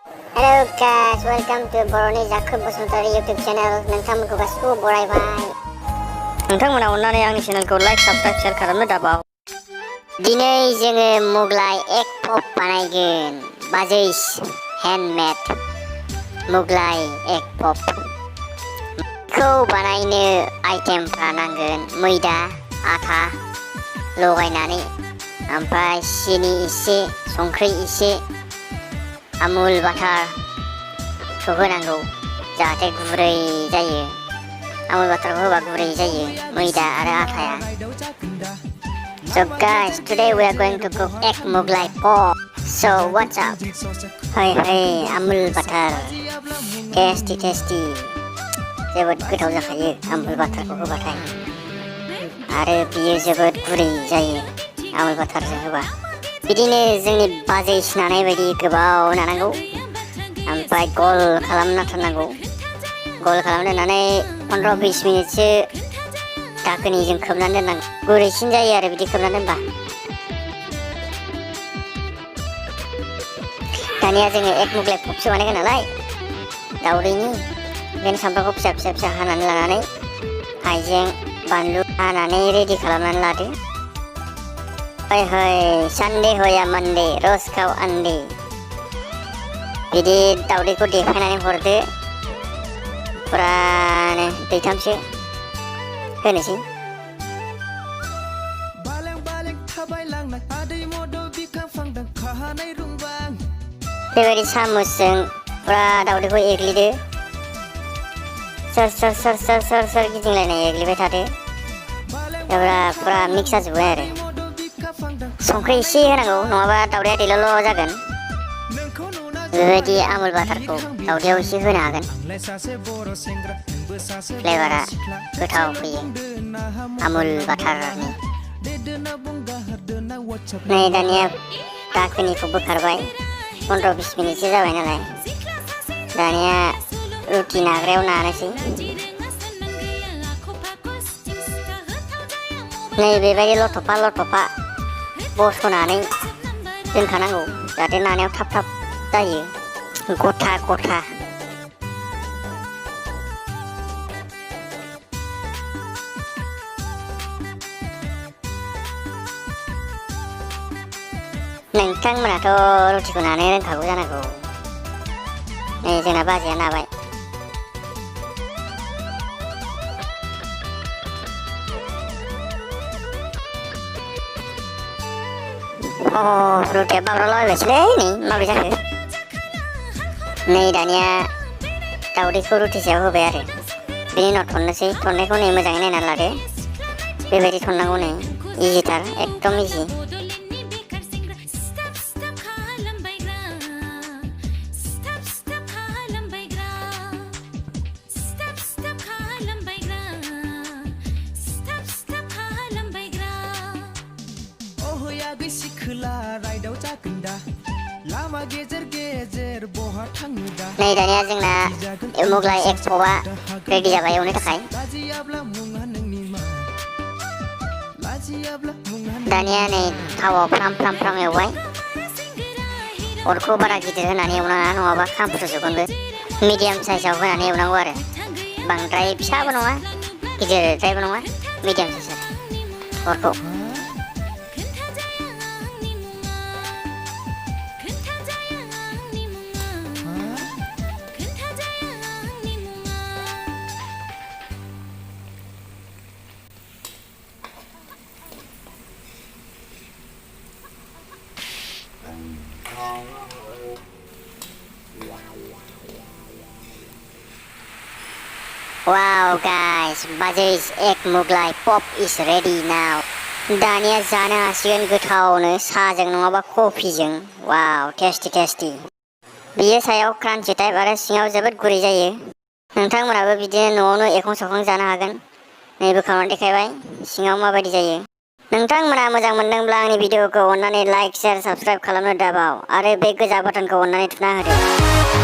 Hello guys, welcome to Boroni Jakub Basuntari YouTube channel. नोंथांमोनखौ गासिबो बरायबाय। नोंथांमोना अननानै आंनि चेनेलखौ लाइक, साबस्क्राइब, शेयार खालामनो दाबाव। दिनै जोङो मुगलाइ एग पप बानायगोन। बाजैस हेन्डमेड मुगलाइ एग पप। बेखौ बानायनो आइटेमफ्रा नांगोन मैदा, आटा लगायनानै ओमफ्राय सिनि एसे, संख्रि एसे, आमुल बाटारखौ होनांगौ जाहाथे गुरै जायो। आमुल बाटारखौ होबा गुरै जायो मैदा आरो आटाया। So guys, today we are going to cook egg Mughlai pop. So what's up? Hey, आमुल बाटार, tasty tasty, जोबोद गोथाव जाखायो आमुल बाटारखौ होबाथाय। आरो बियो जोबोद गुरै जायो आमुल बाटारजों होबा। बिदिनो जोंनि बाजै नानाय बायदि गोबाव नानांगौ ओमफ्राय गल खालामना थारनांगौ। गल खालामनानै 15-20 मिनिटसो दाखोनिजों खोबनानै दोननांगौ। गुरैसिन जायो आरो बिदि खोबना दोनबा। दानिया जोङो एग मुगलाइ पपसो बानायगोन नालाय दाउदैनि, बेनि सामब्रामखौ फिसा फिसा फिसा हानानै लानानै हाइजें बानलु हानानै रेडि खालामनानै लादो। हय सानडे होया मानडे रोज खाओ आन्डे। बिदि दाउदैखौ देखायनानै हरदो। फुरानो दैथामसो होनोसै। बेबायदि सामुसजों फुरा दाउदैखौ एग्लिदो। सोर सोर सोर सोर सोर सोर गिदिंलायनाय एग्लिबाय थादो। फुरा मिक्स जाजोब्बाय आरो। संख्रि एसे होनांगौ नङाबा दाउदैया दैल' जागोन। बेबायदि आमुल बाटारखौ दाउदैयाव एसे होनो हागोन। फ्लेभारा गोथाव फैयो आमुल बाटारनि। नै दानिया दाखोनिखौ बोखारबाय। 15-20 मिनिटसो जाबाय नालाय। दानिया रुटि नाग्रायाव नानोसै। नै बेबायदि लथ'फा लथ'फा बस'नानै दोनखानांगौ जाहाथे नानायाव थाब थाब जायो गथा गथा। नोंथांमोनाथ' रुटिखौ नानो रोंखागौ जानांगौ। नै जोंना बाजैया नाबाय। रुटिया बाब्राबलाबायबायसोलै नै माबोरै जाखो। नै दानिया दाउदैखौ रुटि सायाव होबाय आरो बेनि उनाव थननोसै। थननायखौ नै मोजाङै नायनानै लादो। बेबायदि थननांगौ नै इजिथार, एकदम इजि। नै दानिया जोंना मुगलाइ एग पपआ रेडि जाबाय एवनो थाखाय। दानिया नै थावाव फ्राम फ्राम फ्राम एवबाय। अरखौ बारा गिदिर होनानै एवनाङा नङाबा खामफ्रुजोबगोनबो। मिडियाम साइजआव होनानै एवनांगौ आरो बांद्राय फिसाबो नङा गिदिरद्रायबो नङा, मिडियाम साइज अरखौ। Wow guys, Bajai's egg Mughlai pop is ready now. दानिया जानो हासिगोन गोथावनो साहाजों नङाबा कफिजों। वाव टेस्टी टेस्टी। बियो सायाव क्रान्चि टाइप आरो सिङाव जोबोद गुरै जायो। नोंथांमोनाबो बिदिनो न'आवनो एखं सखं जानो हागोन। नै बोखारनानै देखायबाय सिङाव माबायदि जायो। नोंथांमोना मोजां मोनदोंब्ला आंनि भिडिअखौ अननानै लाइक, शेयार, साबस्क्राइब खालामनो दाबाव आरो बे गोजा बाटनखौ अननानै थुना होदो।